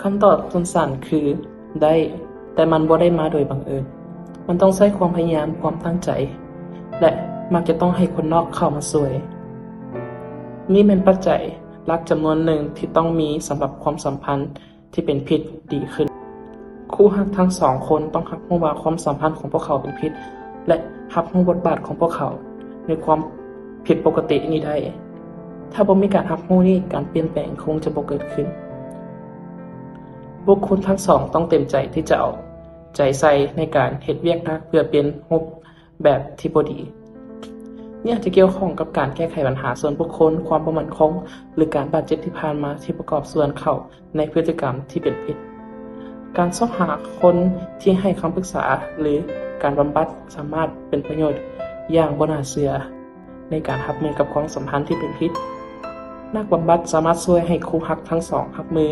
ຄຳຕອບສັ້ນໆຄື ໄດ້, ແຕ່ມັນບໍ່ໄດ້ມາໂດຍບັງເອີນ. ມັນຕ້ອງໃຊ້ຄວາມພະຍາຍາມ, ຄວາມຕັ້ງໃຈ ແລະ ມັກຈະຕ້ອງໃຫ້ຄົນນອກເຂົ້າມາຊ່ວຍ. ນີ້ແມ່ນປັດໄຈຫຼັກຈຳນວນໜຶ່ງທີ່ຕ້ອງມີສຳລັບຄວາມສຳພັນທີ່ເປັນພິດດີຂຶ້ນ. ຄູ່ຮັກທັງສອງຄົນຕ້ອງຮັບຮູ້ວ່າຄວາມສຳພັນຂອງພວກເຂົາເປັນພິດ ແລະ ຮັບຮູ້ບົດບາດຂອງພວກເຂົາໃນຄວາມຜິດປົກກະຕິນີ້ໄດ້. ຖ້າບໍ່ມີການຮັບຮູ້ນີ້, ການປ່ຽນແປງຄົງຈະບໍ່ເກີດຂຶ້ນ. ບຸກຄົນທັງສອງຕ້ອງເຕັມໃຈທີ່ຈະເອົາໃຈໃສ່ໃນການເຮັດວຽກໜັກເພື່ອປ່ຽນຮູບແບບທີ່ບໍ່ດີ. ນີ້ອາດຈະກ່ຽວຂ້ອງກັບການແກ້ໄຂບັນຫາສ່ວນບຸກຄົນ, ຄວາມບໍ່ໝັ້ນຄົງ ຫຼື ການບາດເຈັບທີ່ຜ່ານມາທີ່ປະກອບສ່ວນເຂົ້າໃນພຶດຕິກຳທີ່ເປັນພິດ. ການຊອກຫາຄົນທີ່ໃຫ້ຄຳປຶກສາ ຫຼື ການບຳບັດສາມາດເປັນປະໂຫຍດຢ່າງບໍ່ໜ້າເຊື່ອ ໃນການຮັບມືກັບຄວາມສຳພັນທີ່ເປັນພິດ. ນັກບຳບັດສາມາດຊ່ວຍໃຫ້ຄູ່ຮັກທັງສອງຮັບມື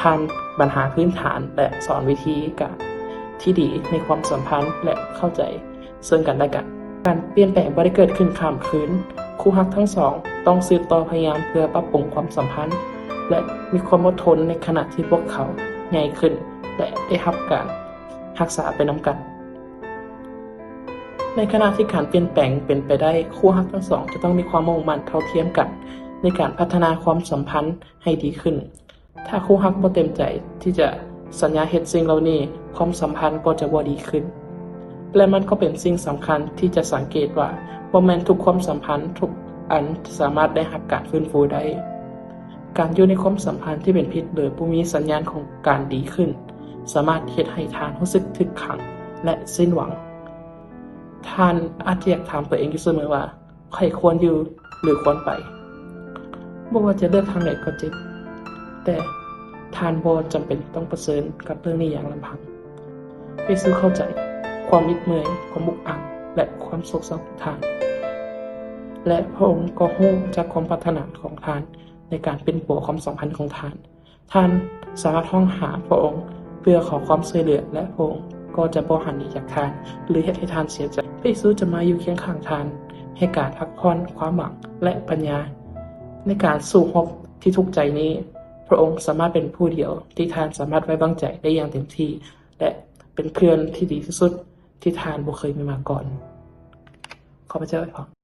ຜ່ານບັນຫາພື້ນຖານ ແລະ ສອນວິທີການທີ່ດີໃນຄວາມສຳພັນ ແລະ ເຂົ້າໃຈເຊິ່ງກັນແລະກັນ. ການປ່ຽນແປງບໍ່ໄດ້ເກີດຂຶ້ນຂ້າມຄືນ. ຄູ່ຮັກທັງສອງຕ້ອງສືບຕໍ່ພະຍາຍາມເພື່ອປັບປຸງຄວາມສຳພັນ ແລະ ມີຄວາມອົດທົນໃນຂະນະທີ່ພວກເຂົາໃຫຍ່ຂຶ້ນ ແລະ ໄດ້ຮັບການຮັກສາໄປນຳກັນ. ໃນຂະນະທີ່ການປ່ຽນແປງເປັນໄປໄດ້, ຄູ່ຮັກທັງສອງຈະຕ້ອງມີຄວາມມຸ່ງໝັ້ນເທົ່າທຽມກັນໃນການພັດທະນາຄວາມສຳພັນໃຫ້ດີຂຶ້ນ. ຖ້າຄູ່ຮັກບໍ່ເຕັມໃຈທີ່ຈະສັນຍາເຮັດສິ່ງເຫຼົ່ານີ້, ຄວາມສຳພັນກໍຈະບໍ່ດີຂຶ້ນ. ແລະ ມັນກໍເປັນສິ່ງສຳຄັນທີ່ຈະສັງເກດວ່າ ບໍ່ແມ່ນທຸກຄວາມສຳພັນທຸກອັນຈະສາມາດໄດ້ຮັບການຟື້ນຟູໄດ້. ການຢູ່ໃນຄວາມສຳພັນທີ່ເປັນພິດໂດຍບໍ່ມີສັນຍານຂອງການດີຂຶ້ນ ສາມາດເຮັດໃຫ້ທ່ານຮູ້ສຶກຖືກຂັງ ແລະ ສິ້ນຫວັງ. ທ່ານອາດຈະຢາກຖາມຕົວເອງຢູ່ສະເໝີວ່າ, ຂ້ອຍຄວນຢູ່ ຫຼື ຄວນໄປ? ບໍ່ວ່າຈະເລືອກທາງໃດກໍເຈັບ, ແຕ່ທ່ານບໍ່ຈຳເປັນຕ້ອງປະເຊີນກັບເລື່ອງນີ້ຢ່າງລຳພັງ. ພະເຢຊູເຂົ້າໃຈຄວາມອິດເມື່ອຍ, ຄວາມອຸກອັ່ງ ແລະ ຄວາມໂສກເສົ້າຂອງທ່ານ, ແລະ ພະອົງກໍຮູ້ຈັກຄວາມປາດຖະໜາຂອງທ່ານໃນການປິ່ນປົວຄວາມສຳພັນຂອງທ່ານ. ທ່ານສາມາດຮ້ອງຫາພະອົງເພື່ອຂໍຄວາມຊ່ວຍເຫຼືອ ແລະ ພະອົງກໍຈະບໍ່ຫັນໜີຈາກທ່ານ ຫຼື ເຮັດໃຫ້ທ່ານເສຍໃຈ. ພະເຢຊູຈະມາຢູ່ຄຽງຂ້າງທ່ານ, ໃຫ້ການພັກຜ່ອນ, ຄວາມຫວັງ ແລະ ປັນຍາໃນການສູ້ຮົບທີ່ທຸກໃຈນີ້. ພະອົງສາມາດເປັນຜູ້ດຽວທີ່ທ່ານສາມາດໄວ້ວາງໃຈໄດ້ຢ່າງເຕັມທີ່ ແລະ ເປັນເພື່ອນທີ່ດີທີ່ສຸດທີ່ທ່ານບໍ່ເຄີຍມີມາກ່ອນ. ຂໍພະເຈົ້າອວຍພອນ.